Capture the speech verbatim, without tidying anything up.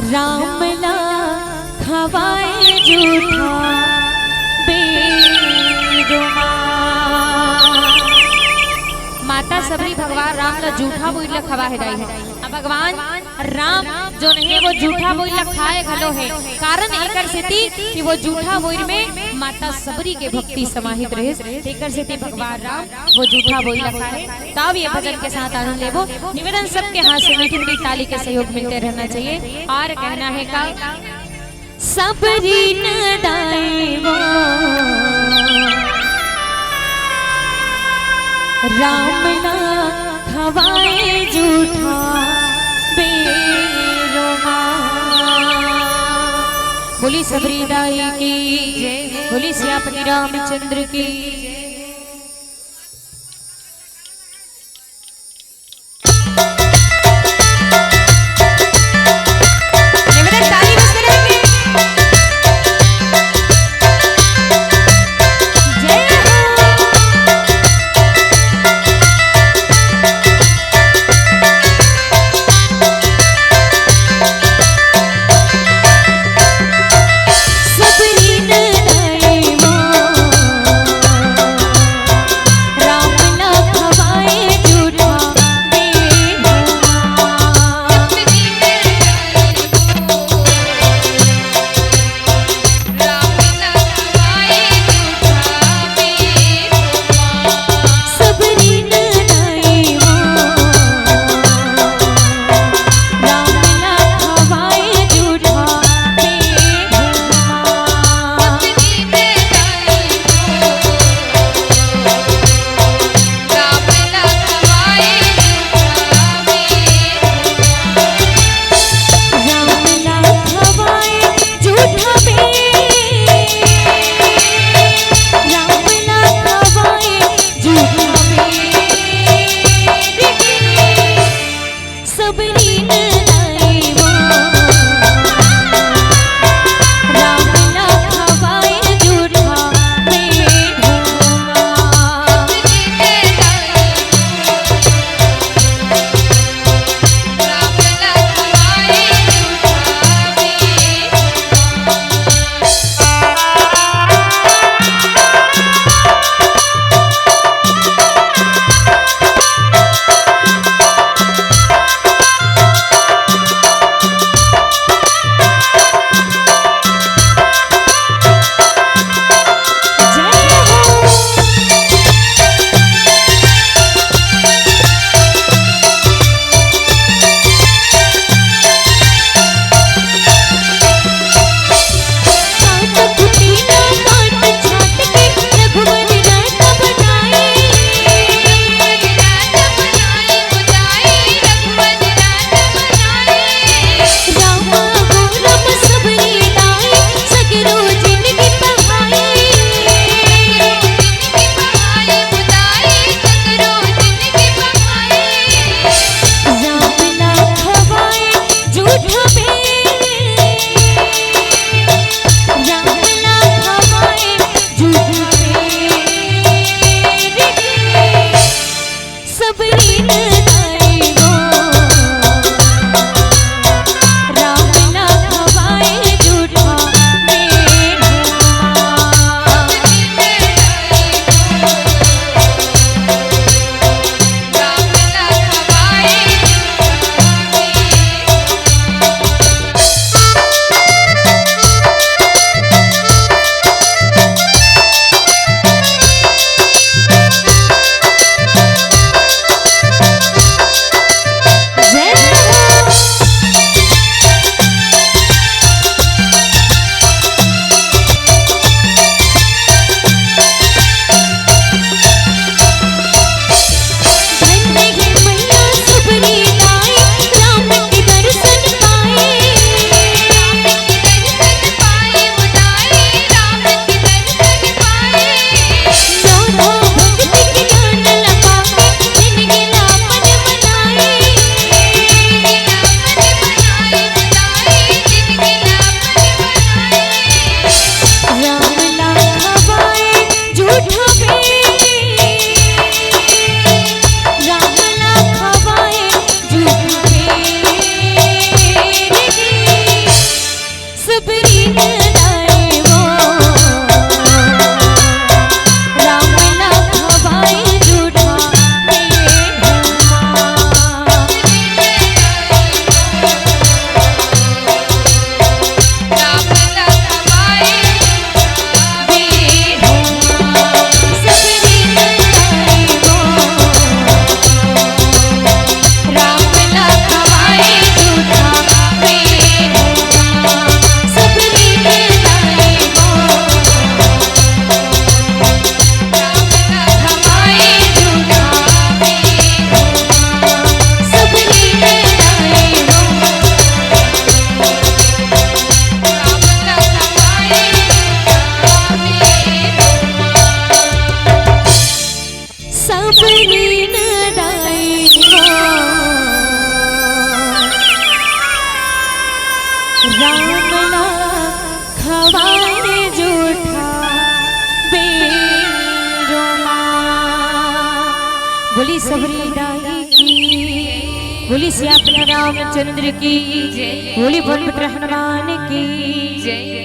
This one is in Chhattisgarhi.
राम ला खवाए जूठा बेरो माँ। माता सबरी भगवान राम ला जूठा बोइर ला खवा हे दाई। अब भगवान राम जोन हे वो जूठा बोइर ला खाए घलो हे, कारण एकर सेती कि वो जूठा बोइर में माता सबरी के भक्ति समाहित रहिस, तेकर सेती भगवान राम वो जूठा बोइर ला खाए। तब ये भजन के साथ आनंद लेबो। निवेदन, सबके हाथ से मीठी मीठी ताली के सहयोग मिलते रहना चाहिए। और कहना है का, सबरी न दाई वो राम ना खवाए जूठा बेरो माँ। बोली सबरी दाई की, बोली सियापति रामचंद्र की। ना खवाए जूठा बेरो माँ। बोली सबरी दाई की, बोली सियापति रामचंद्र की, बोली पवन पुत्र हनुमान की।